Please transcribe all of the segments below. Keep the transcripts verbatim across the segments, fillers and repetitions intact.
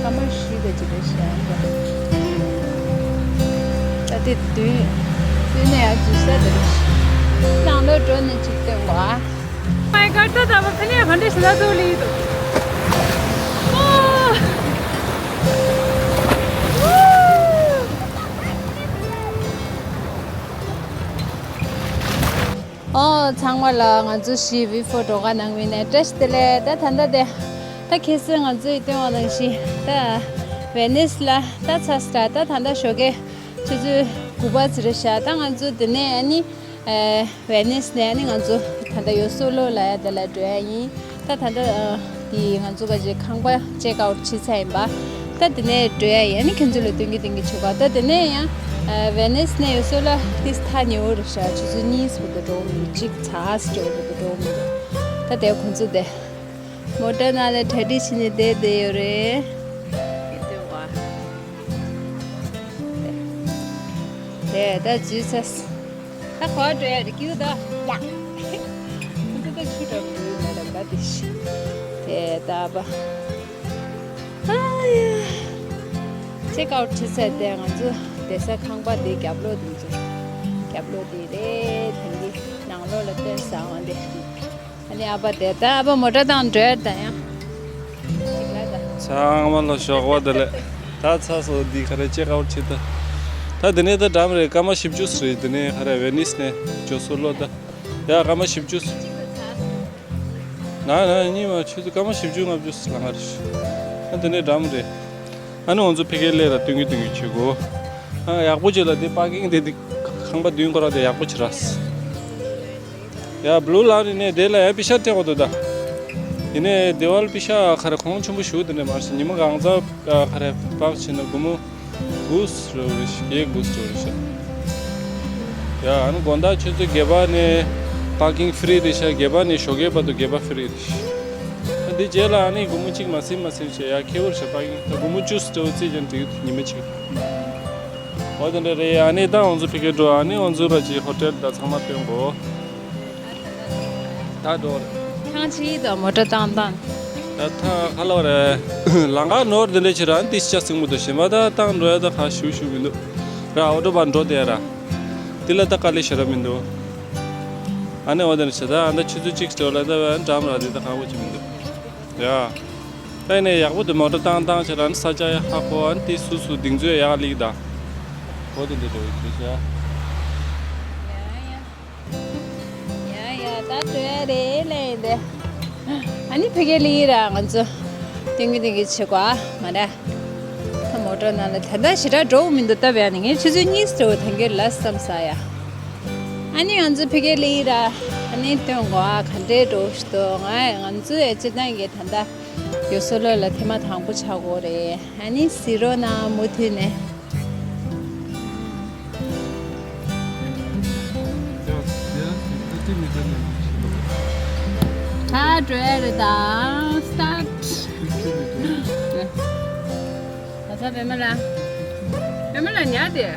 ཨ་མ་ཤི་ད་ཅི་རེད་ཤག་ད་དེ་དུས་དུས་ནས་ཡང་འཛུལ་ས་དེ་རེད། ནང་ལོགས་འགྲོ་ནས་ཅིག་སྟོན་གོ་ཨ། My God, ད་ད་བ་ཕ་ནས་ག་འདྲ་ཞིག་ལ་འདུག་ལི་འདུག་ཨོ། ཨོ། ཚང་མ་ལ་ང་ཚོ་ཞི་བི་ཕོ་ཊོ་ག་ནང་མི་ནས་བཀྲ་ཤིས་བདེ་ལེགས། ད་ད་ལྟ་དེ་ད་ཁྱེད་ཚོས་ང་ཚོའི་སྟོན་པ་ནང་བཞིན་ད་ཝེ་ནིས་ལ་ད་ཚ་སྟ་ད་ད་ལྟ་ཞོགས་ཀས་ཆུ་ཚོད་དགུ་པ་ཙམ་རེད་ཤག་ད་ང་ཚོ་དེ་ནས་ཨ་ནི་ཝེ་ནིས་ནས་ཨ་ནི་ང་ཚོ་ད་ལྟ་ཡོ་སོ་ལོ་ལ་ཡ་དེ་ལ་འགྲོ་ཡ་ཡིན། ད་ད་ལྟ་དེ་ང་ཚོ་ག་ཅིག་ཁང་པ་ཅེག་ཨའུཊ་བྱེད་ཚར་ཡིན་པ། ད་དེ་ནས་འགྲོ་ཡ་ཡིན། ཨ་ནི་ཁྱོད་ཚོ་ལ་སྟོན་གི་སྟོན་གི་བྱེད་གོ་ད་དེ་ནས་ཡང་ཝེ་ནིས་ནས་ཡོ་སོ་ལོ་ཏིས་ཐ་ཉེ་བོ་རེད་ཤག་ཆུ་ཚོད་གཉིས་བར་དུ་འགྲོ་གི་མི་འདུག་གཅིག་ཚ་ཟེར་བར་དུ་འགྲོ་གི་མི་འདུག་ད་དེ་ཁོང་ཚོ་དེ་མོ་ཊ་ནང་ལ་གྲ་སྒྲིག་བྱས་ནས་བསྡད་བསྡད་ཡོད་རེད། དེ་ད་འཛུལ་ཚར། ད་ག་པར་འགྲོ་ཡ་རེད་ཀྱི་ད། ཡ། ཁོ་ཚོ་ད་ཆུ་འགྲམ་འགྲོ་ཡི་མ་རེད་ད་དེ་ཤི། དེ་ད་པ། ཨ་ཡ། ཅེག་ཨའུཊ་བྱེད་ཚར་དེ་ང་ཚོ་བསྡད་ས་ཁང་པ་དེ་རྒྱབ་ལོགས་དེ་ཚོ། རྒྱབ་ལོགས་དེ་རེད་དེང་གི་ནང་ལོགས་ལ་སྟོན་ས་འོང་དེ། ཨ་ནི་ཨ་ཕ་དེ་ད་ཨ་ཕ་མོ་ཊ་དང་འགྲོ་ཡ་ད་ཡང་། ཅིག་ལ་ད། ཚང་མ་ལ་ཞོགས་པ་བདེ་ལེགས། ད་ཚ་སོ་འདི་ག་རེ་ཅེག་ཨའུཊ་བྱེད་ད། ད་དེ་ནས་ད་འགྲམ་རེད། སྐར་མ་བཞི་བཅུ་རེད། དེ་ནས་ག་རེ་ཝེ་ནིས་ནས་ཡོ་སོ་ལོ་ད། ཡ་སྐར་མ་བཞི་བཅུ། ན་ན་གཉིས་མ་ཆུ་ཚོད་སྐར་མ་བཞི་བཅུ་ལྔ་བཅུ་ལང་ང་རེད། ད་དེ་ནས་འགྲམ་རེད། ཨ་ནི་ང་ཚོ་ཕ་གིར་སླེབས་ལ་སྟོན་གི་སྟོན་གི་བྱེད་དགོས། ཨ་ཡག་པོ་བྱེད་ལ་དེ་པར་ཀིང་དེ་དེ་ཁང་པ་བདུན་ཁོ་ར་དེ་ཡག་པོ་བྱེད་ར། ཡ་བླུ་ལ་རི་ནས་དེ་ལ་ཡ་པི་ཤ་སྤྲད་དགོས་འདུག་ད། ཡིན་ནའི་དེ་བལ་པི་ཤ་ག་རེ་གོང་ཆེན་པོ་ཞུ་དེ་ནས་མ་རེད། ཉི་མ་གང་ཚ་ག་རེ་པག་བྱེད་ན་སྒོར་མོ་དགུ་རེ་ཤག་བརྒྱད་དགུ་རེ་ཤག་ཡ་ཨ་ནི་དགོང་དག་ཆུ་ཚོད་བརྒྱད་པ་ནས་པར་ཀིང་ཧྥི་རི་རེད་ཤག་བརྒྱད་པ་ནས་ཞོགས་ཀའི་བར་དུ་བརྒྱད་པ་ཧྥི་རི་རེད་ཤག་ཨ་འདི་རྗེས་ལ་ཨ་ནི་སྒོར་མོ་གཅིག་མ་ཟིན་མ་ཟིན་བྱས་ཡ་ཁེ་བོར་ཤག་པར་ཀིང་ད་སྒོར་མོ་བཅུ་སྤྲད་རྩིས་ཀྱང་འགྲིག་ཉི་མ་གཅིག་འོ་དེ་འདྲ་རེད། ཨ་ནི་ད་ང་ཚོ་ཕ་གིར་འགྲོ། ཨ་ནི་ང་ཚོ་ར་ཅིག་ཧོ་ཊེལ་ད་ཚང་མ་སྟོན་གོ་ད་འགྲོ་རེད། ཐང་ཆེ་ཡི་ད་མོ་ཊ་བཏང་བཏང་། ད་ཐང་ཧ་ལོ་རེད། ལམ་ཁ་ནོར་དེ་འདྲ་ཆེ་ར་ཏི་ཤ་སིང་མོ་དོ་ཞེ་མ་ད་བཏང་འགྲོ་ཡ་ད་ཁ་ཤུ་ཤུ་མི་འདུག་ར། ཨོ་ཊོ་བ་འགྲོ་དེ་ར། དེ་ལ་ད་དཀའ་ལས་ཞེ་ར་མི་འདུག་ཨ་ནི་འོ་དེ་འདྲ་ཆེ་ད་ཨ་ད་ཆུ་ཚོད་གཅིག་འགྲོ་ལ་ད་བས་འགྲམ་ར་དེ་ད་ཁག་པོ་ཆེ་མི་འདུག་ཡ། ད་ནས་ཡག་པོ་དེ་མོ་ཊ་བཏང་བཏང་བྱས་རང་ས་ཆ་ཡ་ཧ་གོ་ཨ་ནི་དེ་སུ་སུ་གདིང་ཚོད་ཡག་ལིག་ད། འོ་དེ་འདྲ་འགྲོ་ཡི་ཁྱོད་ཤ། ཡ་ཡ། ཡ་ཡ་ད་འགྲོ་ཡ་རེད་ལེ་འདི། ཨ་ནི་ཕ་གིར་ལི་ར་ང་ཚོ་ཏིང་གི་ཏིང་གི་བྱེད་གོ་ཨ་མ་ར། ད་མོ་ཊ་ནང་ལ་ད་ལྟ་ཞེ་དྲག་འགྲོ་མི་འདུག་ད་བས་ནི་ངས་ཆུ་ཚོད་གཉིས་འགྲོ་ཐང་གི་ལ་བསམ་ས་ཡ། ཨ་ནི་ང་ཚོ་ཕ་གིར་ལི་ར་ཨ་ནི་སྟོན་གོ་ཨ་ག་འདྲའི་འགྲོ་ཞིག་འདུག་ང་ང་ཚོའི་སྤྱིར་བཏང་གི་ད་ལྟ་ཡོ་སོ་ལོ་ལ་ཐེངས་མ་དང་པོ་ཆགས་གོ་རེད། ཨ་ནི་གཟིགས་རོགས་གནང་མུ་མཐུད་ནས། ད་འགྲོ་ཡ་རེད་ད། སི་ཊར་ཊི། ད་ཚ་བེ་མ་ལ། བེ་མ་ལ་ཉལ་ཏེ།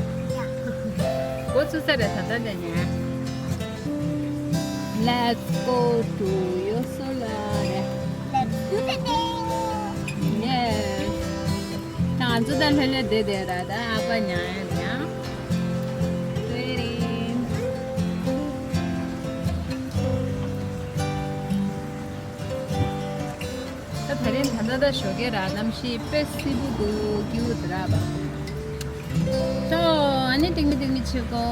འགོ་ཚུགས་ས་རེད་ད་ད་ཉལ་ཉལ། Let's go to ཡོ་སོ་ལོ་རེད། Let's do the dance. Yes. ད་ང་ཚོ་ད་ལྷོད་ལྷོད་བསྡད་བསྡད་ར་ད་ཨ་ཕ་ཉལ་ཡ་ཉལ། Waiting. ད་དེ་རིང་ད་ལྟ་ད་ཞོགས་ཀས་ར་གནམ་གཤིས་དཔེ་བསིལ་པོ་འདུག་སྐྱིད་པོ་འདུག་ར་བ། ཅོ་ཨ་ནི་ཏིང་མི་ཏིང་མི་བྱེད་གོ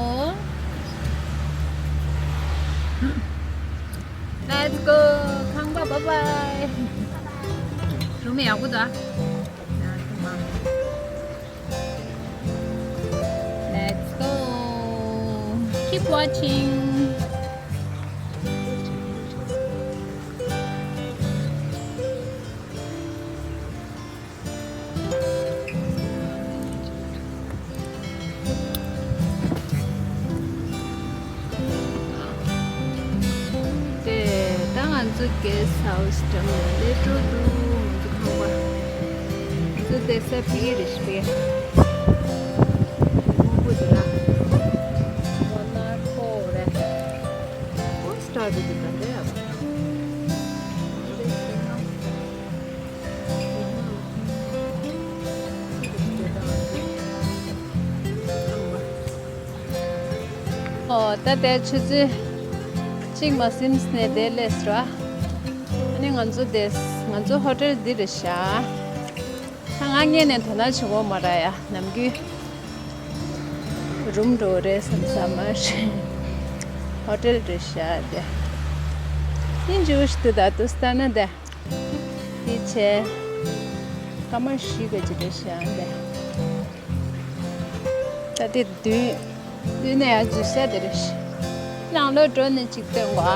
Let's go. ཁང་པ་bye bye. རུམ་ཡག་པོ་ད། Let's go. Keep watching. དེ་ད་ང་ཚོ་གེ་སི་ཊི་ཧའུ་སི་འགྲམ་ལ་སླེབས་འགྲོ་འདུག་ང་ཚོ་ཁང་པ། ང་ཚོ་བསྡད་ས་ཕ་གི་རེད་ཤག་པས། སྔོན་པོ་འདི་ལ། ཝ་ན་ཁོ་རེད། ཨོ་སི་ཊར་འདི་འདི་ད་རེད་ཨ་བ། ཨོ་ད་ལྟའི་ཆུ་ཚོད་གཅིག་མ་ཟིན་ནས་དེ་སླེབས་ར། ཨ་ནི་ང་ཚོ་དེ་ང་ཚོ་ཧོ་ཊེལ་འདི་རེད་ཤག་ད་ང་ངས་ནས་དོ་སྣང་བྱེད་དགོས་མ་ར་ཡ། ནམ་རྒྱུན་རུམ་འགྲོ་རེད་བསམ་ས་མ་རེད། ཧོ་ཊེལ་རེད་ཤག་དེ། ཡིན་ཇུ་ཤི་དུ་ད་དུ་སྟ་ན་དེ། དེ་བྱས། སྐར་མ་བཞི་ག་ཅི་རེད་ཤག་དེ། ད་དེ་བདུན། བདུན་ནས་ཡར་འཛུལ་ས་དེ་རེད། ནང་ལོགས་འགྲོ་ནས་ཅིག་སྟོན་གོ་ཨ།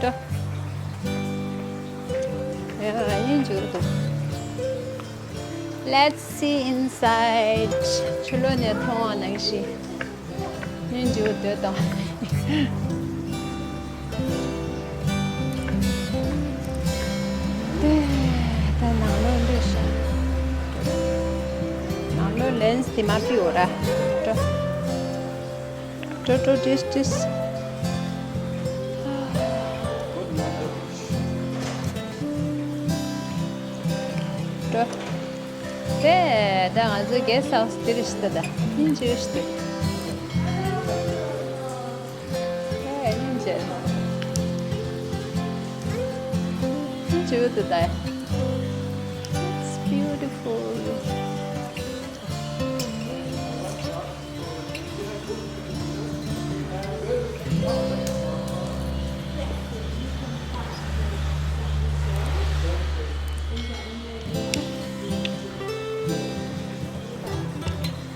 འགྲོ། ཡ་ཡིན་འཇུག་འདུག Let's see inside. ཕྱི་ལོགས་ནས་མཐོང་བ་ནང་བཞིན། ཡིན་འཇུག་འདོད་དང་། དེ་ད་ནང་ལོགས་སླེབས་ཤག་ནང་ལོགས་ལེན་སི་དེ་མ་ཕིའོ་ར། འགྲོ། འགྲོ་འགྲོ་བྲིས་བྲིས། འགྲོ། དེ་ད་ང་ཚོའི་གེ་སི་ཊི་ཧའུ་སི་དེ་རེད་ཤག་ད། ཡིན་འཇུག་ཤག་ད། ཨེ་ཡིན་འཇུག་ཡིན་འཇུག་ད་ད། It's beautiful.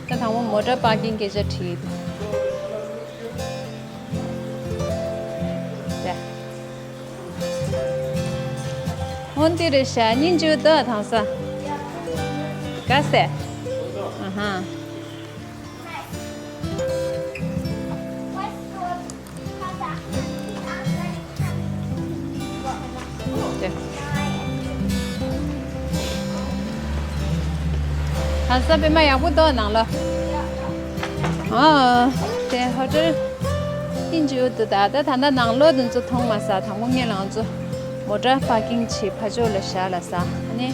ད་དང་པོ་མོ་ཊ་པར་ཀིང་སྐད་ཆ་དྲིས་འདུག་ད། ཧོན་དེ་རེད་ཤག་སྙིང་རྗེ་པོ་འདུག་དང་ས། ག་ཟེ། ཨ་ཧ། དེ། ག་ས་པད་མ་ཡག་པོ་འདུག་ནང་ལོགས། ཨ། དེ་ཧོ་ཊེལ། ཡིན་འཇུག་འདུག་ད་ད་ད་ལྟ་ནང་ལོགས་དེ་ཚོ་མཐོང་མ་ས། དང་པོ་ངས་ལང་ཚོ་མོ་ཊ་པར་ཀིང་བྱེད་ཕར་ཕྱོགས་ལ་བཞག་ལ་ས། ཨ་ནི་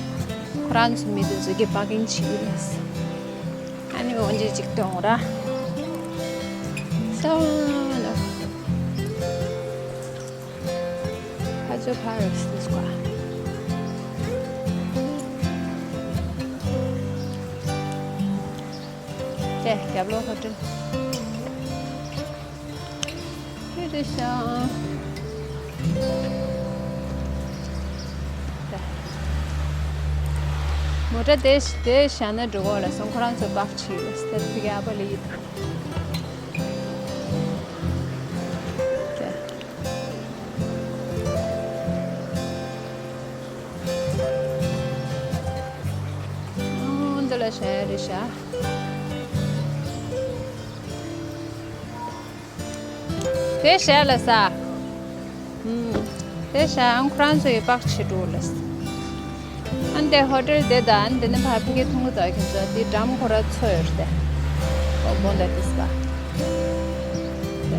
ཁོ་རང་ཚོ་མི་དེ་ཚོ་གི་པར་ཀིང་བྱེད་ཡོད་ལ་ས། ཨ་ནི་འོན་ཅིག་ཅིག་གཏོང་ར། སོ་ནོ། ཕར་ཚུར་ཕར་རེད་ཟེར་བ། དེ་རྒྱབ་ལོགས་ཧོ་ཊེལ། དེ་རེད་ཤག་དེ། མོ་ཊ་དེ་དེ་བཞག་ན་འགྲོ་གོ་ལ་སོང་། ཁོ་རང་ཚོ་པར་ཀ་བྱེད་ཡོད་ལ་སྟབས་ཐིག་ཨ་པ་ལི་ཡིད། དེ། ཨོ་འདི་ལ་བཞག་ཡ་རེད་ཤག་དེ་བཞག་ལ་ས། ཨུམ། དེ་བཞག་ཨང་ཁོ་རང་ཚོ་ཡི་པར་ཀ་བྱེད་འགྲོ་ལ་ས། ཨ་ནི་དེ་ཧོ་ཊེལ་དེ་དང་ཨ་ནི་དེ་ནི་ཕ་ཕི་ཁེ་ཐུང་གུ་དག་ཁྱེད་ཚོ་དེ་འགྲམ་ཁོ་ར་ཚོ་ཡོད་རེད་དེ། ཨོ་བོན་ད་ཏིས་པ། དེ།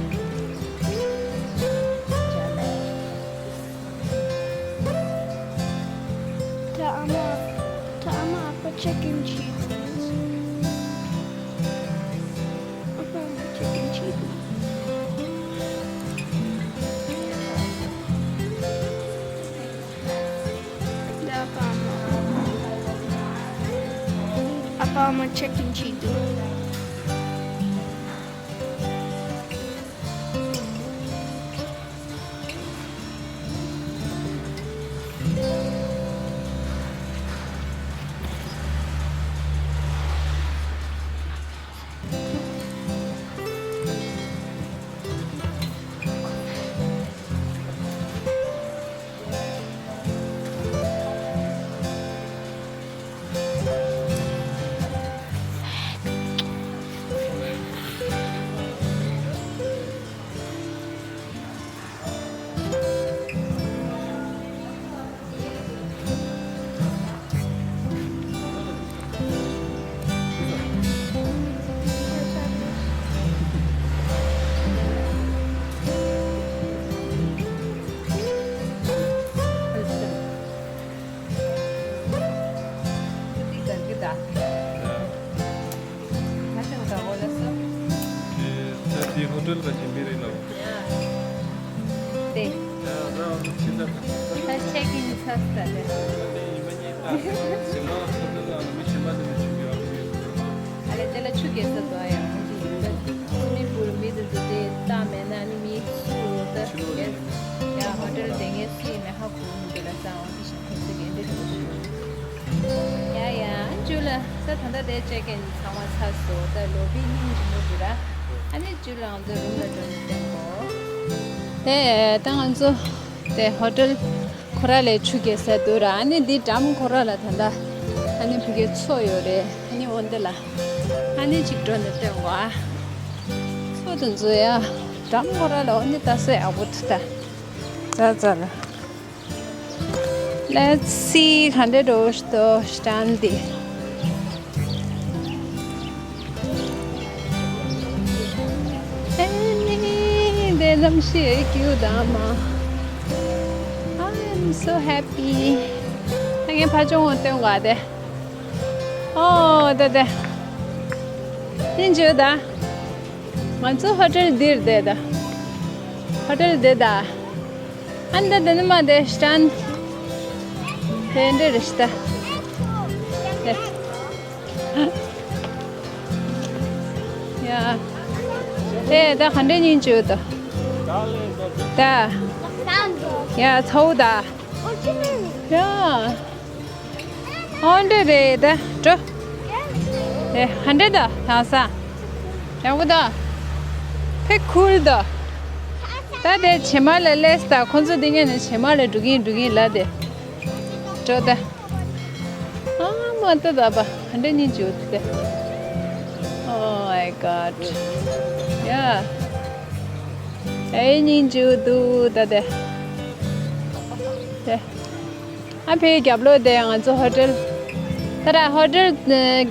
ད་ཨ་མ། ད་ཨ་མ་ཨ་ཕ་ཅེག་ཨིན་བྱེད་འདུག་ཨ་ཕ་ཨ་མ་ཅེག་ཨིན་བྱེད་འདུག་ད་ཨ་ཕ་ཨ་མ། ཨ་ཕ་ཨ་མ་ཅེག་ཨིན་བྱེད་འདུག་ལ་ཆེན་པོའི་རིགས་ལ། ཡ། དེ། ཡ་ར་ཆེན་ད། ད་ཆེག་ཨིན་ཚར་ད་དེ། ད་དེ་ཡིན་མ་ཉེས་ད། ཟེར་མ་ཁོ་ཚོ་ལ་མི་གཞན་པ་དེ་ནས་ཆུ་རྒྱག་གི་ཡོད། ཨ་ལས་དེ་ལ་ཆུ་རྒྱག་ས་དོ་ཡ་མི་འདི་ཡིན་ད། སུ་མི་བུར་མི་དེ་ཚོ་དེ་ལྟ་མེད་ན་ནི་མི་སུ་ཡོད་ད། ཆུ་ལོག་ཡིན། ཡ་ཧོ་ཊེལ་དེ་ངས་སུ་ཡིན་མེད་ཧ་གོ་མི་འདི་ལ་ས་འོང་དེ་བཞིན་ཁོ་ཚོ་གི་འདི་རེད་ཞུ། ཡ་ཡ། ཨ་ཇུ་ལ་ས་ད་ལྟ་དེ་ཅེག་ཨིན་ཚང་མ་ཚར་སོང་། ད་ལོ་བི་སྙིང་རྗེ་མོ་འདུག་ར། ཨ་ནི་ཇུ་ལ་ང་ཚོ་རུམ་ལ་འགྲོ་ནས་བསྟན་གོ། དེ་ད་ང་ཚོ་དེ་ཧོ་ཊེལ་ཁོ་ར་ལས་ཆུ་རྒྱག་ས་འདུག་ར། ཨ་ནི་འདི་འགྲམ་ཁོ་ར་ལ་ད་ལྟ་ཨ་ནི་ཕ་གི་མཚོ་ཡོད་རེད། ཨ་ནི་འོ་འདི་ལ་ཨ་ནི་ཅིག་འགྲོ་ནས་བསྟན་གོ། ཨ་མཚོ་དེ་ཚོ་ཡ་འགྲམ་ཁོ་ར་ལ་འོ་ནི་ད་ས་ཡག་པོ་འདུག་ད། ཙ་ཙ་ལ། Let's see ག་འདྲ་འགྲོ་ཤི་དོ་ཤི་ཏན་དེ། ཨེ་ནི་དེ་གནམ་གཤིས་ཀྱི་འདུག་མ། I am so happy. ད་ངས་ཕ་ཆུང་བོ་སྟོན་ག་དེ། ཨོ་དེ་དེ། ཡིན་ཇུ་ད། ང་ཚོ་ཧོ་ཊེལ་འདིར་བསྡད་ད། ཧོ་ཊེལ་འདི་ད། ཨ་ནི་ད་འདི་ནི་མ་དེ་ཤི་ཏན། དེ་འདྲ་རེད་ཤི་ད། དེ། ཡ། དེ་ད་ག་འདྲ་སྙིང་རྗེ་ད། ད། ཡ་ཚ་བོ་ད། ཡ། ཨོ་འདྲ་རེད་ད་འགྲོ། དེ་ཧ་འདྲ་ད་ཐང་ས། ཡག་པོ་ད། ཕེ་ཁུལ་ད། ད་དེ་བྱེ་མ་ལ་སླེབས་ད། ཁོང་ཚོ་འདི་ངས་ནས་བྱེ་མ་ལ་འགྲོ་གིན་འགྲོ་གིན་ལ་དེ། འགྲོ་ད། ཨ་མ་ད་ད་པ་ཧ་འདྲ་སྙིང་རྗེ་ད། Oh my god. Yeah. ཨེ་སྙིང་རྗེ་འདུག་ད་དེ། དེ། ཨ་ཕའི་རྒྱབ་ལོགས་དེ་ང་ཚོ་ཧོ་ཊེལ། ད་ར་ཧོ་ཊེལ་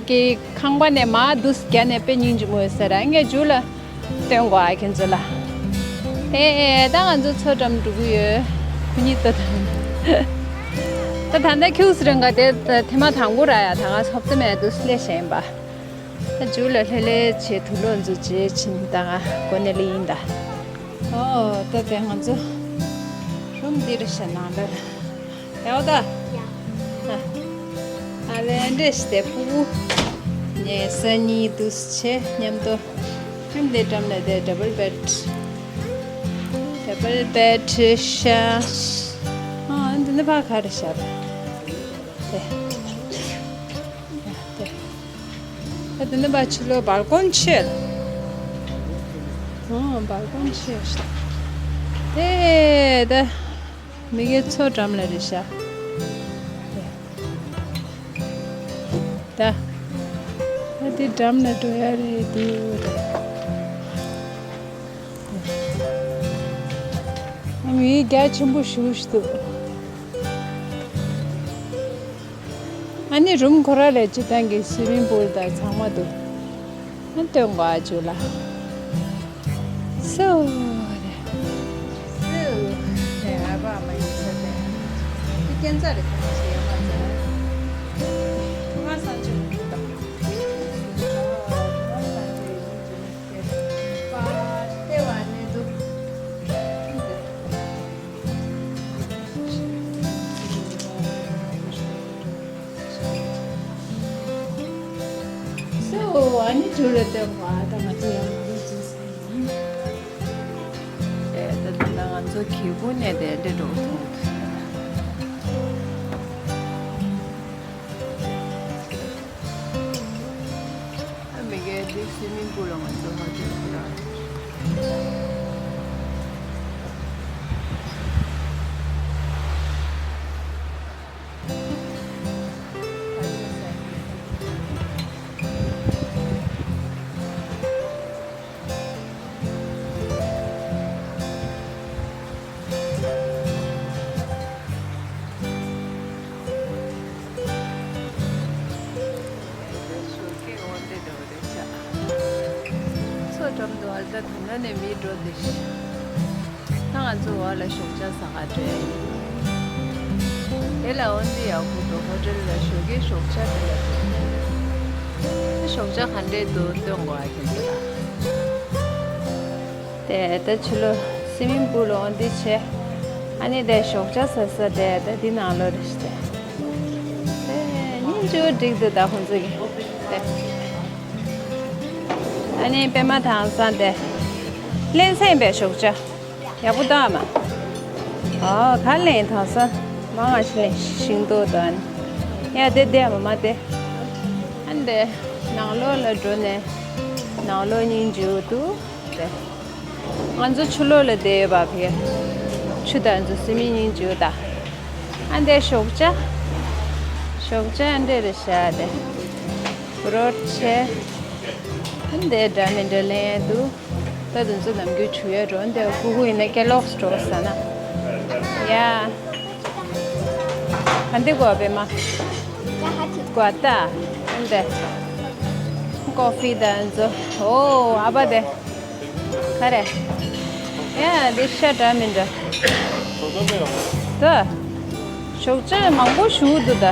གི་ཁང་པ་ནས་མར་འདུག་རྒྱ་ནས་དཔེ་སྙིང་རྗེ་མོ་ཡོད་ས་ར། ངས་ཇུ་ལ་སྟོན་གོ་ཨ་ཁྱེད་ཚོ་ལ། ཨེ་ཨེ་ད་ང་ཚོ་མཚོ་འགྲམ་འགྲོ་གི་ཡོད། ཁོ་གཉིས་ལྟ་ད། ད་ད་ལྟ་ཁྱུགས་རང་ག་དེ་ཐེངས་མ་དང་པོ་ར་ཡ། ད་ང་ཚོ་ཧོབ་ཏེ་མེད་འདུག་སླེ་ཞེན་པ། ད་ཇུ་ལ་ལྷེ་ལྷེ་བྱེད་དུ་ལོ་འཛུ་བྱེད་ཕྱིན་ད་ང་གོ་ནས་ལི་ཡིན་ད། ཨོ་ད་དེ་ང་ཚོ་རུམ་འདིར་ཤ་ནང་ལ། ཡའོ་ད། ཡ། ཨ་ལེ་འདྲེ་ཞི་དེ་ཕུ་ནས་ས་གཉིས་འདུས་ཆེ་མཉམ་དུ། ཨ་འདི་འགྲམ་ལ་དེ་ཌབ་བལ་བེཌ། ཌབ་བལ་བེཌ་ཤ། ཨ་འདི་ནི་ཕ་ག་རེ་ཤ་རེད། དེ། ཡ་དེ། ད་འདི་ནི་ཕ་ཕྱི་ལོགས་བལ་ཀོན་ཆེ། ཨ་བལ་ཀོན་ཆེ་ཤ། དེ་དེ། མི་གའི་མཚོ་འགྲམ་ལ་རེད་ཤག་ད། ད་འདི་འགྲམ་ལ་འགྲོ་ཡ་རེད་འདུག་རེད། ཨ་མི་རྒྱ་ཆེན་པོ་ཞེ་པོ་ཞིག་འདུག་ཨ་ནི་རུམ་ཁོ་ར་ལས་སྤྱི་བཏང་གི་སུའི་མིང་པུལ་དང་ཚང་མ་འདུག་ཨ་སྟོན་གོ་ཨ་ཇོ་ལ། སུ། སུ། ཨ་བ་མ་ཡིན་ས་དེ། དེ་སྐྱེན་ཚ་རེད་ཁ་ནས་ཡོད་མ་ཚ། ང་སང་ཆུ་དང་། ང་སང་ཆུ་ཡིན་གྱི་ནི་དེ། པ་ལྟེ་བ་ནས་འདུག་སོ་ཨ་ནི་ཇོ་ལ་སྟོན་པ་ད་ང་ཚོ་ཡང་མ་ལུས་ཅི་སེ་ཡིན། ཨེ་ད་ད་ང་ཚོ་གི་གུ་ནས་དེ་འདྲ་འགྲོ་ཐུབ། ཨ་མི་གའི་འདི་སུའི་མིང་པུལ་ལ་ང་ཚོ་ཧོ་ཊེལ་ཁོ་ར། མཚོ་འགྲམ་དུ་ཨ་ད་ད་ལྟ་ནས་མི་འགྲོ་དེ་ཤི། ད་ང་ཚོ་འོག་ལ་ཞོགས་ཇ་ཟ་ག་འགྲོ་ཡ་ཡིན། དེ་ལ་འོན་ཏེ་ཡག་པོ་འདུག་ཧོ་ཊེལ་ལ་ཞོགས་ཀའི་ཞོགས་ཇ་དེ་ལ་འདུག་ད་ཞོགས་ཇ་ག་འདྲས་འདུག་སྟོན་དགོས་ཨ་ཁྱེད་ཚོ་ལ། དེ་ད་ཕྱི་ལོགས་སི་མིང་པུལ་ལ་འོང་དུས་བྱས། ཨ་ནི་དེ་ཞོགས་ཇ་ཟ་ས་དེ་ད་འདི་ནང་ལོགས་རེད་ཤག་དེ་སྙིང་རྗེ་པོ་འགྲིག་འདུག་ད་ཁོང་ཚོ་གི་དེ། ཨ་ནི་པད་མ་དེང་སང་དེ་ལེན་ས་ཡིན་པས་ཞོགས་ཇ། ཡག་པོ་བཏང་མ། ཨོ་ག་ལེན་དེང་སང་མང་ང་ཞིག་ལེན་ཤིང་ཏོག་དང་། ཡ་དེ་དེ་མ་མ་དེ། ཨ་ནི་དེ་ནང་ལོགས་ལ་འགྲོ་ནས་ནང་ལོགས་སྙིང་རྗེ་པོ་འདུག་དེ། ང་ཚོ་ཆུ་ལོགས་ལ་བསྡད་ཡོད་པ་ཕི། ཆུ་དང་ཚོ་སི་མིང་སྙིང་རྗེ་པོ་ད། ཨ་འདྲས་ཞོགས་ཇ། ཞོགས་ཇ་ཨ་འདྲས་རེད་ཤག་དེ། བྲོ་ཆེ། ཨ་འདྲས་འདྲ་མི་འདྲ་ལེན་ཡ་འདུག་ད་དུང་ཚོ་ནམ་རྒྱུན་བྱུག་ཡ་འགྲོ་འདྲས་ཁུ་ཁུ་ཡིན་ན་ཀེ་ལོག་སི་འགྲོ་ཟ་ན། ཡ། ག་འདི་དགོས་པས་མ། དགོས་ད། ཨ་འདྲས། ཀོ་ཧྥི་དང་ཚོ། ཨོ་ཨ་ཕ་དེ། ག་རེ། ཡ་འདི་ཤ་འདྲ་མི་འདྲ། ད། ཞོགས་ཇ་མང་པོ་ཞུ་འདུག་ད།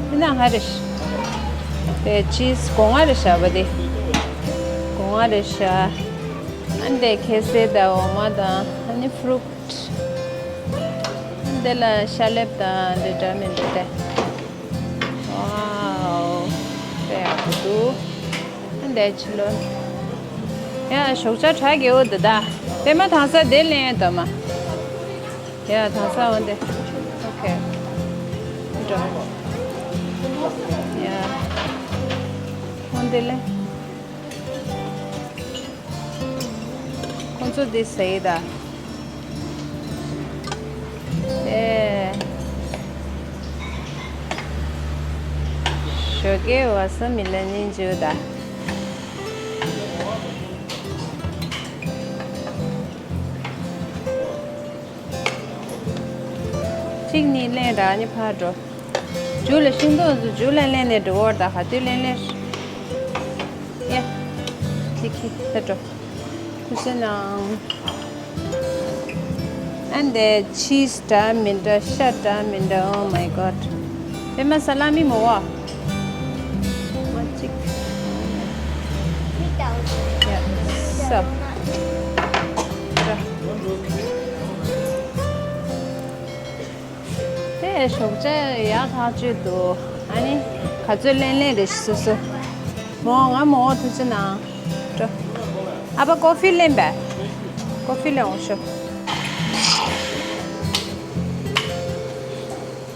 འདི་ན་ག་རེ། དེ་ཅིས་སྒོ་ང་རེ་ཤ་བ་དེ། སྒོ་ང་རེ་ཤ། ཨ་འདྲས་ཁ་ཟས་དང་འོ་མ་དང་ཨ་ནི་ཕུ་རུ་ཊི། ཨ་འདྲས་ལ་ཤ་ལེབ་དང་འདི་འདྲ་མི་འདྲ་དེ། ཝའོ། དཔེ་ཡག་པོ་འདུག་ཨ་འདྲས་ཕྱི་ལོགས། ཡ་ཞོགས་ཇ་དྲག་གི་འོ་འདི་ད། པད་མ་དེང་སང་དེ་ལེན་ཡ་ད་མ། ཡ་དེང་སང་འོ་འདི། ཨོ་ཁེ། འགྲོ། ཡ། འོ་འདི་ལེན། ཁོང་ཚོ་འདི་ཟེར་ད། ཨེ། ཞོགས་ཀའི་བ་ས་མི་ལ་ཉིན་བཅུ་ད། གཅིག་གཉིས་ལེན་ར་ནི་ཕར་འགྲོ། རྒྱུགས་ལ་ཤིང་ཏོག་ཚོ་རྒྱུགས་ལ་ལེན་ནས་འགྲོ་བར་ད་ག་དུས་ལེན་ལེན། ཡ། ཅི་ཁི་ད་འགྲོ། ཐུགས་རྗེ་གནང་། ཨ་འདྲས་ཆིས་འདྲ་མི་འདྲ་ཤ་འདྲ་མི་འདྲ། Oh my god། པད་མ་ས་ལ་མི་མོ་བ། མ་གཅིག་ཡ། ས། དེ་ཞོགས་ཇ་ཡག་ཐག་ཆོད་འདུག་ཨ་ནི་ག་ཚོད་ལེན་ལེན་རེད་སོ་སོ། མོ་ང་མོ་ཐུགས་རྗེ་གནང་། འགྲོ། ཨ་ཕ་ཀོ་ཧྥི་ལེན་པས། ཀོ་ཧྥི་ལེན་འོང་ཤོག་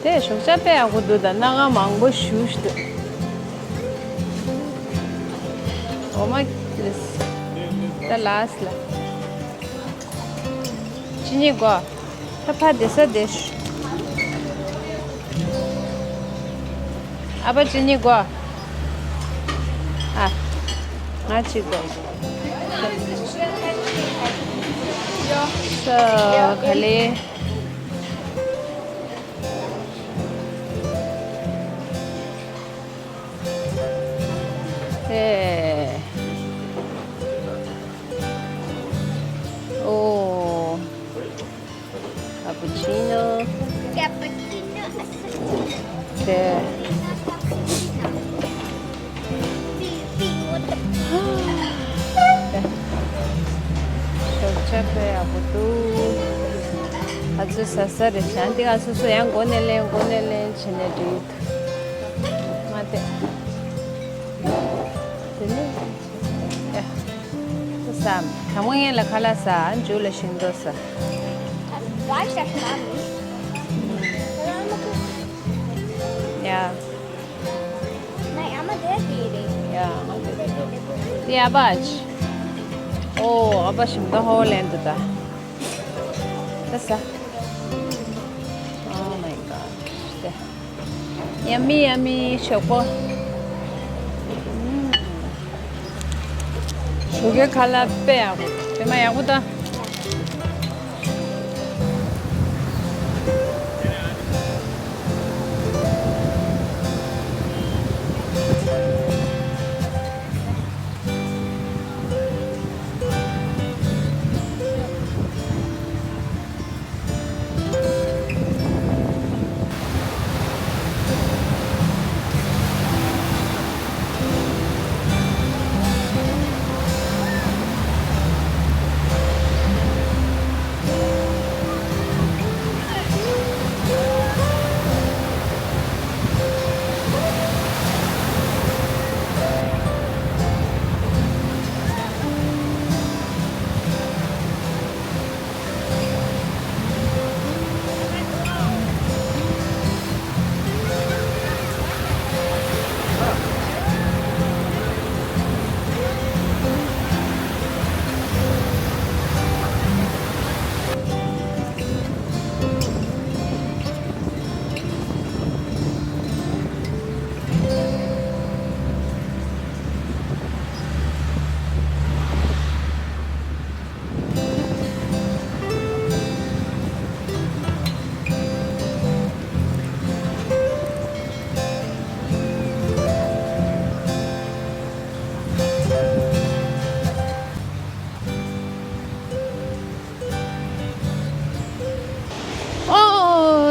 དེ་ཞོགས་ཇ་དཔེ་ཡག་པོ་འདུག་ད་སྣ་ཁ་མང་པོ་ཞུ་ཞུ་འདུག་འོ་མ་ལས། ད་ལ་སི་ལ། ཅི་ནི་གོ་ད་ཕ་དེ་ས་དེ་ཤུ། ཨ་ཕ་ཅི་ནི་གོ་ཨ། ང་ཅི་གོ་ས་ག་ལེ། ཨེ། ཨོ། ཀ་པུ་ཆི་ནོ། ཀ་པུ་ཆི་ནོ། དེ། ཞོགས་ཇ་དཔེ་ཡག་པོ་འདུག་ཨ་ཚོ་ཟ་ས་རེད་ཤག་འདི་ཨ་སོ་སོ་ཡང་སྒོ་ནས་ལེན་སྒོ་ནས་ལེན་བྱས་ནས་འགྲིག་མ་དེ། དེ་ནས། ཡ། ས། དང་པོ་ངས་ལ་ཁ་ལག་ཟ། མཇུག་ལ་ཤིང་ཏོག་ཟ། ཡ། ཡ། དེ་ཨ་ཕ་ཨ་ཅི། ཨོ་ཨ་ཕ་ཤིང་ཏོག་ཧོ་ལེན་དུ་ད། ད་ཟ། Oh my god. དེ། Yummy, yummy. ཞོགས་པ། ཞོགས་ཀའི་ཁ་ལག་དཔེ་ཡག་པོ། དཔེ་མ་ཡག་པོ་ད།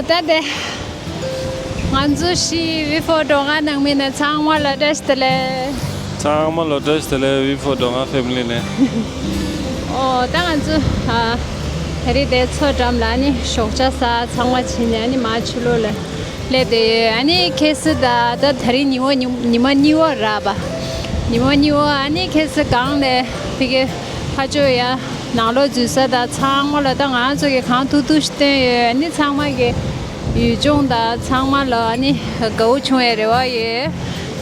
ད་དེ། ང་ཚོ་ཤི་བི་ཕོར་འགྲོ་ཁང་ནང་མི་ནས་ཚང་མ་ལ་བཀྲ་ཤིས་བདེ་ལེགས། ཚང་མ་ལ་བཀྲ་ཤིས་བདེ་ལེགས། བི་ཕོར་འགྲོ་ཁང་ཕེ་མི་ལི་ནས། ཨོ་ད་ང་ཚོ་ཨ། ད་རེས་དེ་མཚོ་འགྲམ་ལ་ནི་ཞོགས་ཇ་ཟ་ཚང་མ་བྱས་ནས་ནི་མར་ཆུ་ལོག་ལ་སླེབས་བསྡད་ཡོད། ཨ་ནི་ཁ་སང་ད་ད་ད་རེས་ཉི་མ་ཉི་ཉི་མ་གཉིས་པ་རེད་པ། ཉི་མ་གཉིས་པ་ཨ་ནི་ཁ་སང་སྒང་ནས་ཕ་གི་ཕར་ཕྱོགས་ཡ། ནང་ལོགས་འཛུལ་ས་དང་ཚང་མ་ལ་ད་ང་ཚོ་གི་གང་ཐུབ་ཐུབ་ཞིག་བསྟན་ཡོད། ཨ་ནི་ཚང་མ་གི་ཡུལ་ལྗོངས་དང་ཚང་མ་ལ་ཨ་ནི་དགའ་བོ་བྱུང་བའི་རེ་བ་ཡོད།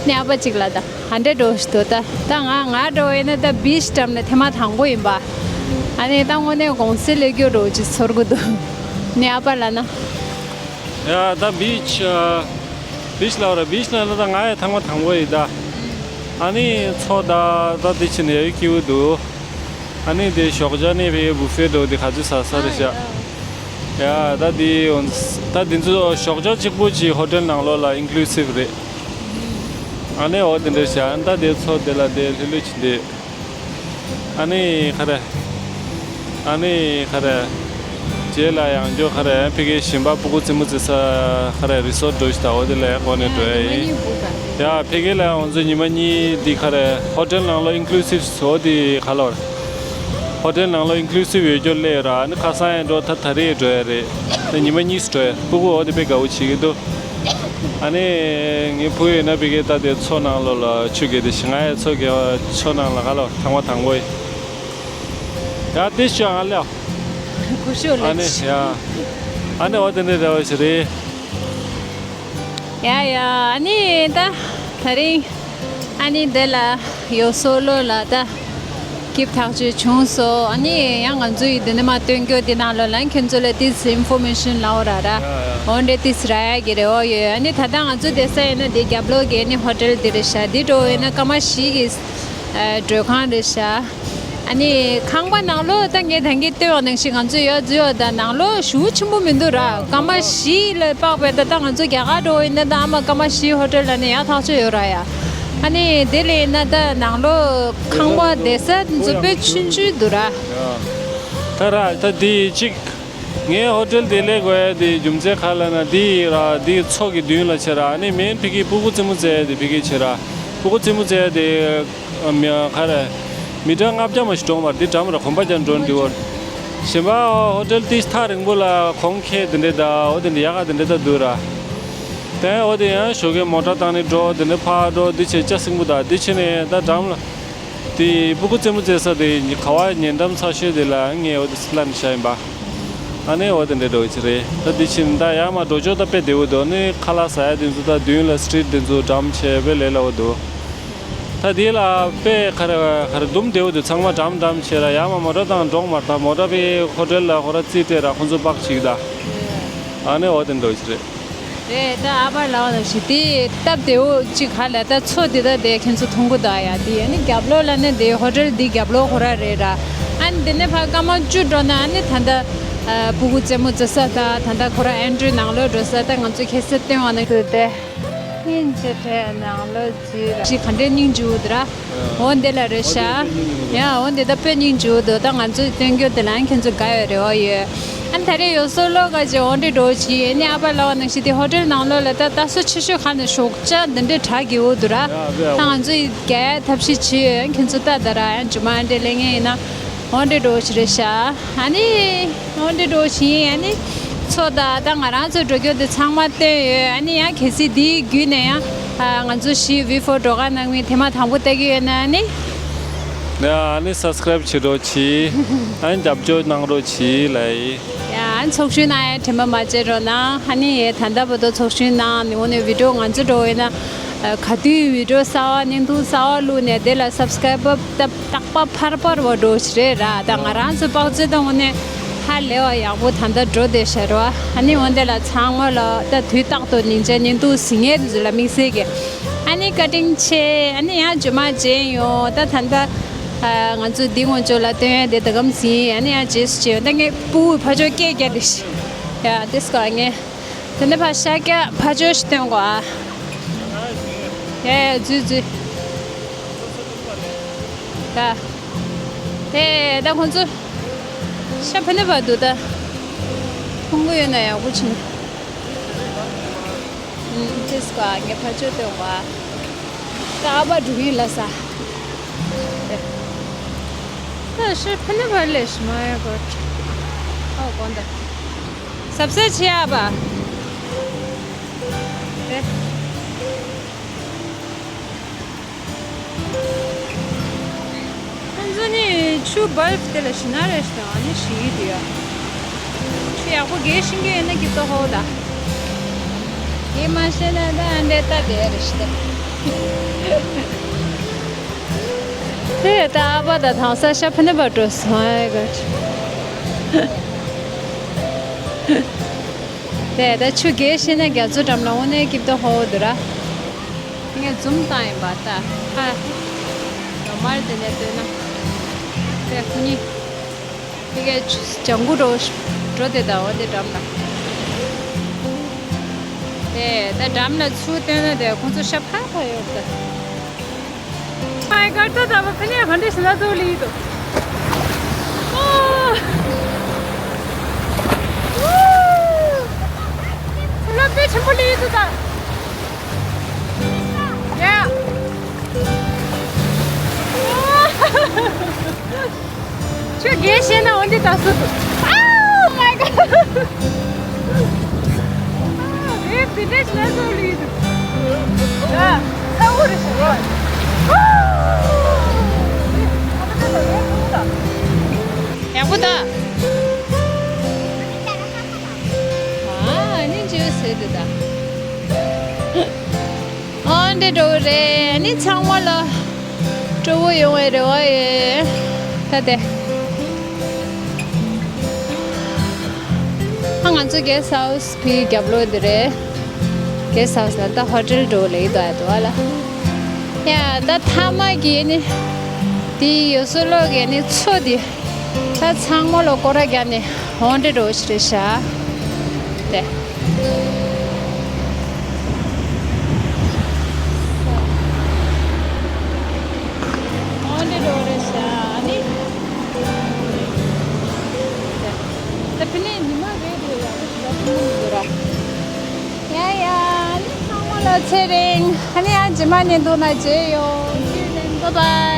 ཨ་ནི་ཨ་ཕ་གཅིག་ལ་ད་ཧན་ཏྲེ་འགྲོ་ཞིག་འདུག་ད་ད་ང་ང་འགྲོ་ཡིན་ན་ད་བིཆ་འགྲམ་ནས་ཐེངས་མ་དང་པོ་ཡིན་པ། ཨ་ནི་ད་དངོས་གནས་གུང་སེང་སླེབས་རྒྱུ་འདྲ་བོ་ཅིག་ཚོར་གི་འདུག་ཨ་ནི་ཨ་ཕ་ལ་ན། ཡ་ད་བིཆ་ཨ། བིཆ་ལབ་ར་བིཆ་ལ་ལ་ད་ང་ཡང་ཐེངས་མ་དང་པོ་ཡིན་ད། ཨ་ནི་མཚོ་ད་ད་དེ་ཕྱིན་ཡ་ཡི་སྐྱིད་པོ་འདུག་ཨ་ནི་དེ་ཞོགས་ཇ་ནི་བའི་བུ་ཧྥེ་འགྲོ་དེ་ག་ཚོད་ཟ་ས་རེད་ཤག་ཡ་ད་དེ་འོང་ད་དེ་ཚོ་ཞོགས་ཇ་གཅིག་པོ་ཅིག་ཧོ་ཊེལ་ནང་ལོགས་ལ་ཨིན་ཀླུ་སིབ་རེད། ཨ་ནི་འོ་དེ་འདྲ་ཤག་ད་དེ་མཚོ་དེ་ལ་དེ་ལྷོད་ལྷོད་ཕྱིན་དེ། ཨ་ནི་ཁ་རེ། ཨ་ནི་ཁ་རེ། རྗེས་ལ་ཡང་འགྱོ་ཁ་རེ་ཕ་གིའི་ཞིང་པ་སྤུ་གུ་རྩེད་མོ་རྩེ་ས་ཁ་རེ་རི་སོར་འགྲོ་ཞིག་ད་འོ་དེ་ལ་ཡང་འགོ་ནས་འགྲོ་ཡ་ཡིན། ཡ་ཕ་གི་ལ་ཡང་ང་ཚོ་ཉི་མ་གཉིས་འདི་ཁ་རེ་ཧོ་ཊེལ་ནང་ལོགས་ཨིན་ཀླུ་སིབ་འོ་དེ་ག་ལོར། ཧོ་ཊེལ་ནང་ལོགས་ཨིན་ཀླུ་སིབ་ཡོད་རྒྱུ་སླེབས་ར་ཨ་ནི་ཁ་སང་ཡང་འགྲོ་ད་ད་རེས་འགྲོ་ཡ་རེད། ད་ཉི་མ་གཉིས་སུ་འགྲོ་ཡ་སྤུ་གུ་འོ་དེ་དཔེ་དགའ་བོ་བྱེད་ཀྱི་འདུག་ཨ་ནི་ངའི་བུ་ཡིན་ན་ཕ་གི་ད་དེ་མཚོ་ནང་ལོགས་ལ་ཆུ་རྐྱལ་དེ་ཞིག་ང་ཡ་མཚོ་རྐྱལ་མཚོ་ནང་ལ་ག་ལོར་ཐང་བ་དང་པོ་ཡིན། ཡ་དེ་ཤོག་ཨ་ལེ། ཀུ་ཤུ་ཨ་ལེ་ནི་ཡ། ཨ་ནི་འོ་དེ་འདྲའི་རེ་བ་ཞིག་རེད། ཡ་ཡ་ཨ་ནི་ད་ད་རིང་ཨ་ནི་འདི་ལ་ཡོ་སོ་ལོ་ལ་ད་སྐྱིབས་ཐག་ཆོད་བྱུང་སོང་། ཨ་ནི་ཡང་ང་ཚོ་ཡི་འདི་ནས་མ་སྟོན་རྒྱུ་འདི་ནང་ལོ་ལ་ཁྱོད་ཚོ་ལ་ཏིས་ཨིན་ཕོར་མེ་ཤན་ལའོ་ར་ར་འོ་འདྲེ་ཏིས་ར་ཡ་གི་རེ་བ་ཡོད། ཨ་ནི་ད་ལྟ་ང་ཚོ་བསྡད་ས་ཡིན་ན་འདི་རྒྱབ་ལོགས་ཀྱི་ཨ་ནི་ཧོ་ཊེལ་འདི་རེད་ཤག་འདི་འགྲོ་ཡིན་ན་སྐར་མ་བཞི་གི་ཨ་བགྲོད་ཁང་རེད་ཤག་ཨ་ནི་ཁང་པ་ནང་ལོགས་ད་ངས་ད་གིན་སྟོན་པ་ནང་བཞིན་ང་ཚོ་ཡར་འཛུལ་བ་དང་ནང་ལོགས་ཞེ་པོ་ཆེན་པོ་མི་འདུག་ར། སྐར་མ་བཞི་ལ་དཔག་པའི་ད་ལྟ་ང་ཚོ་རྒྱ་གར་འགྲོ་ཡིན་ན་ད་ཨ་མ་སྐར་མ་བཞི་ཧོ་ཊེལ་ལ་ནི་ཡར་ཐག་ཆོད་ཡོད་ར་ཡ། ཨ་ནི་དེ་ལས་ཡིན་ན་ད་ནང་ལོགས་ཁང་པ་བསྡད་ས་འཛུལ་དཔེ་ཆུང་ཆུང་འདུག་ར། ད་ར་ད་དེ་གཅིག་ངའི་ཧོ་ཊེལ་དེ་སླེབས་དགོས་ཡ་དེ་རྒྱུ་མཚན་ག་ལ་ན་དེ་ར་དེ་མཚོ་གི་མདུན་ལ་བྱས་ར་ཨ་ནི་མེན་ཕ་གི་སྤུ་གུ་རྩེད་མོ་རྩེ་ཡ་དེ་ཕ་གི་བྱས་ར་སྤུ་གུ་རྩེད་མོ་རྩེ་ཡ་དེ། མི་ཁ་རེ། མི་ཊར་ལྔ་བརྒྱ་མ་ཞིག་གྲོངས་པར་འདི་འགྲམ་ར་གོམ་པ་རྒྱག་འགྲོ་འདི་བོར། གཞན་པ་ཧོ་ཊེལ་ཏིས་ཐག་རིང་པོ་ལ་གོང་ཁེ་དེ་འདྲས་ད་འོ་དེ་འདྲས་ཡག་ག་དེ་འདྲས་ད་འདུག་ར། དེ་འོ་དེ་ཡང་ཞོགས་ཀས་མོ་ཊ་བཏང་ནས་འགྲོ་དེ་འདྲས་ཕར་འགྲོ་འདི་བྱས་ལྕགས་སྲིན་པོ་ད་འདི་བྱས་ནས་ད་འགྲམ་ལ། དེ་སྤུ་གུ་རྩེད་མོ་རྩེ་ས་དེ་ག་བ་ཉེ་འགྲམ་ཚ་ཤོས་དེ་ལ་ངས་འོ་དེ་སི་ལན་བྱ་ཡིན་པ། ཨ་ནེ་འོ་དེ་འདྲས་འགྲོ་གི་ཅི་རེད་ད་འདི་ཕྱིན་ད་ཡར་མར་འགྲོ་ཕྱོགས་ད་དཔེ་བདེ་བོ་འདུག་ནི་ཁ་ལག་ཟ་ཡ་དེ་ཚོ་ད་མདུན་ལ་སི་ཊི་རིཊ་དེ་ཚོ་འགྲམ་བྱས་དཔེ་ལས་སླ་བོ་འདུག་ད་དེ་ལ་དཔེ་ག་རེ་ག་རེ་འདུམ་བདེ་བོ་འདུག་ཚང་མ་འགྲམ་འགྲམ་བྱས་ར་ཡར་མར་མོ་ཊ་བཏང་འགྲོ་མ་ད་མོ་ཊ་པའི་ཧོ་ཊེལ་ལ་ཁོ་ར་རྩིས་སྤྲད་ར་ཁོ་ཚོ་པག་ཅིག་ད། ཨ་ནེ་འོ་དེ་འདྲ་ཅིག་རེད། རེད་ད་ཨ་ཕ་ལགས་ནང་བཞིན་དེ་སྟབས་བདེ་བོ་ཅིག་ག་ལ་ད་མཚོ་དེ་ད་དེ་ཁྱེད་ཚོ་མཐོང་གི་ད་ཡ་དེ་ཨ་ནི་རྒྱབ་ལོགས་ལ་ནི་དེ་ཧོ་ཊེལ་དེ་རྒྱབ་ལོགས་ཁོ་ར་རེད་ར། ཨ་ནི་དེ་ནས་ཕར་སྐར་མ་བཅུ་འགྲོ་ན་ཨ་ནི་ད་ལྟ་ཨ་སྤུ་གུ་རྩེད་མོ་རྩེ་ས་ད་ད་ལྟ་ཁོ་ར་ཨེན་ཊི་རི་ནང་ལོགས་འགྲོ་ས་ད་ང་ཚོ་ཁ་སང་སྟོན་པ་ནང་བཞིན་དེ། སྙིང་རྗེ་བྲལ་ནང་ལོགས་འཛུལ་ར། ཅིག་ག་འདྲའི་སྙིང་རྗེ་བོ་འདུག་ར། འོ་འདི་ལ་རེད་ཤག་ཡ་འོ་འདི་ད་དཔེ་སྙིང་རྗེ་བོ་འདུག་ད་ང་ཚོས་སྟོན་རྒྱུ་འདི་ལ་ཁྱེད་ཚོ་དགའ་བའི་རེ་བ་ཡོད། ཨ་ནི་ད་རེས་ཡོ་སོ་ལོ་ག་ཅིག་འོ་འདྲའི་འགྲོ་བྱེད་ནི་ཨ་ཕ་ལགས་ནང་བཞིན་དེ་ཧོ་ཊེལ་ནང་ལོགས་ལ་ད་ད་སོ་ཆེ་ཤོས་ག་ནས་ཞོགས་ཇ་འདི་འདྲའི་གྲ་རྒྱས་བོ་འདུག་ར། ད་ང་ཚོས་རྒྱག་ཐབས་ཤེས་བྱེད་ཡོད་ཁྱེད་ཚོ་ལྟ་ད་ར་ཡང་ཇུ་མ་འདྲ་ལེན་ངེས་ཡིན་ན། འོ་འདྲའི་འགྲོ་བྱེད་རེད་ཤག་ཨ་ནི། འོ་འདྲའི་འགྲོ་བྱེད་ཡིན་ཨ་ནི། མཚོ་ད་ད་ང་རང་ཚོ་འགྲོ་རྒྱུ་དེ་ཚང་མ་བསྟན་ཡོད་ཨ་ནི་ཡང་གལ་སྲིད་འདིའི་བརྒྱུད་ནས་ཡང་ང་ཚོ་ཞི་བི་ཕོར་འགྲོ་ཁང་ནང་མི་དེ་མ་དང་པོ་ལྟ་གི་ཡོད་ན་ཨ་ནི། ཨ་ནི་སབ་སི་ཀ་རེབ་བྱེད་རོགས་གྱིས། ཨ་ནི་རྒྱབ་སྐྱོར་གནང་རོགས་གྱིས་ལ་ཡིན། ཡ་ཨ་ནི་ཚོགས་ཞུགས་གནང་ཡ་དྲན་པ་མ་བརྗེད་རོགས་གནང་ཨ་ནི་ཡ་ད་ལྟ་བར་དུ་ཚོགས་ཞུགས་གནང་ནི་འོ་ནས་བི་ཌིའོ་ང་ཚོ་འགྲོ་ཡོད་ན། ག་དུས་བི་ཌིའོ་གསར་བ་བརྙན་ཐུང་གསར་བ་བླུགས་ནས་དེ་ལ་སབ་སི་ཀ་རེབ་བཏབ། རྟག་པ་ཕར་པར་བ་འགྲོ་ཞིག་རེད་ར། ད་ང་རང་ཚོ་པག་ཙེ་དང་ངོ་ནས་ཧ་ལས་བ་ཡག་པོ་ད་ལྟ་འགྲོ་བསྡད་ཤག་ར། ཨ་ནི་འོན་ཏེ་ལ་ཚང་མ་ལ་ད་དུས་རྟག་ཏུ་ཉིན་ཆ་བརྙན་ཐུང་གཟིགས་མཁན་དེ་ཚོ་ལ་དམིགས་བསལ་གྱི་ཨ་ནི་བཀའ་དྲིན་ཆེ། ཨ་ནི་ཡང་རྗེས་མ་མཇལ་ཡོང་། ད་ད་ལྟ་ང་ཚོ་འདི་ངོ་ཅོག་ལ་སྟོན་ཡ་དེ་ད་གམ་ཟིན། ཨ་ནི་ཡང་རྗེས་སུ་མཇལ་ཡོང་། ད་ངས་སྤུ་གུ་ཕར་ཕྱོགས་སྐད་རྒྱག་དེ་ཤི་ཡ་དེ་སྐོར་ངས་དེ་ནས་ཕར་ཤར་རྒྱག་ཕར་ཕྱོགས་ཤིག་སྟོན་གོ་ཨ། ཡ་ཡ་འཛུལ་འཛུལ། ད། དེ་ད་ཁོང་ཚོ་ཤ་ཕ་ནི་བར་འདུག་ད། ཁོང་ཁོ་ཡོད་ན་ཡག་པོ་བྱུང་། ཨུམ། ཅེས་ཀ་ངས་ཕར་ཕྱོགས་སྟོན་པ། ད་ཨ་ཕ་འགྲོ་གིན་ལ་ས། ད་ཤི་ཕ་ནི་བར་ལས་ཤི་མ་ཡ་གོ། ཨོ་གོ་འདི། སབ་སེ་ཆེ་ཨ་ཕ། ཁོང་ཚོ་ནི་ཆུ་བལ་ཕུ་དེ་ལ་ཤི་ན་རེ་ཤི་དང་ཨ་ནི་ཤི་ཡི་དུ་ཡ། ཆུ་ཡག་པོ་རྒྱས་ཤིང་གི་ཡོད་ན་གི་ཏོ་ཧོ་ད། དེ་མ་ཤེས་ན་ད་ཨ་འདྲེ་ད་དེ་རེ་ཤི་ད། དེ་ད་ཨ་ཕ་ད་ཐང་ས་ཤ་ཕུ་ནི་བ་འགྲོ་སོང་ཨེ་ག། དེ་ད་ཆུ་རྒྱས་ཤིང་ན་རྒྱ་མཚོ་འགྲམ་ལ་འོ་ནས་གི་ཏོ་ཧོ་དུ་ར། ངས་འཛུམ་བཏང་ཡིན་པ་ད། ཧ། ཡོ་མར་དེ་ནས་ལྟོས་ན། དེ་ཁོ་གཉིས། དེ་གའི་ཇང་གུ་འགྲོ་འགྲོ་དེ་ད་འོ་དེ་འགྲམ་ལ། དེ་ད་འགྲམ་ལ་ཚུར་ལྟོས་ན་དེ་ཁོང་ཚོ་ཤ་ཕ་ཕ་ཡོད་ད། མའི་གར་ད་ད་བ་ཕ་ནས་ག་འདྲ་ཞིག་ལ་ཚོ་ལི་དོ། ཨོ། ཚུར་ལ་དཔེ་ཆེན་པོ་ལི་དོ་ད། ཡ། ཁྱོད་རྒན་བཤད་ན་འོན་ཏེ་ད་སུ། Oh my god. རེད་དེ་འདྲས་ལ་སོ་ལི་འདུག་ཡ། ཚ་བོ་རེད་ཤག་ཡག་པོ་ད། ཨ་ནི་ཇོ་ཟེར་དུ་ད། ཨ་འདྲེ་འགྲོ་གི་རེད། ཨ་ནི་ཚང་མ་ལ་སྤྲོ་བོ་ཡོང་བའི་རེ་བ་ཡོད། ད་དེ། ཨ་ང་ཚོ་གེ་སི་ཧའུ་སི་ཕི་རྒྱབ་ལོགས་འདི་རེད། གེ་སི་ཧའུ་སི་ལ་ད་ཧོ་ཊེལ་འགྲོ་ལེ་ཡི་དོ་ཡ་དོ་ཨ་ལ། ཡ་ད་ཐ་མ་གི་ནི། དེ་ཡོ་སོ་ལོ་གི་ནི་མཚོ་དེ། ད་ཚང་མ་ལོ་སྐོར་ར་རྒྱབ་ནས་འོང་འདྲེ་འགྲོ་ཞིག་རེད་ཤག་དེ། འོང་འདྲེ་འགྲོ་རེད་ཤག་ཨ་ནི། དེ། ད་ཕི་ནས་ཉི་མ་རེད་རེད་ཡ་རེད་ད་ཕི་ནས་མི་འདུག་ར། ཡ་ཡ་ཨ་ནི་ཚང་མ་ལ་ཚེ་རིང་། ཨ་ནི་ཡང་རྗེས་མ་ནས་འདུག་ན་མཇལ་ཡོང་། See you then. Bye bye.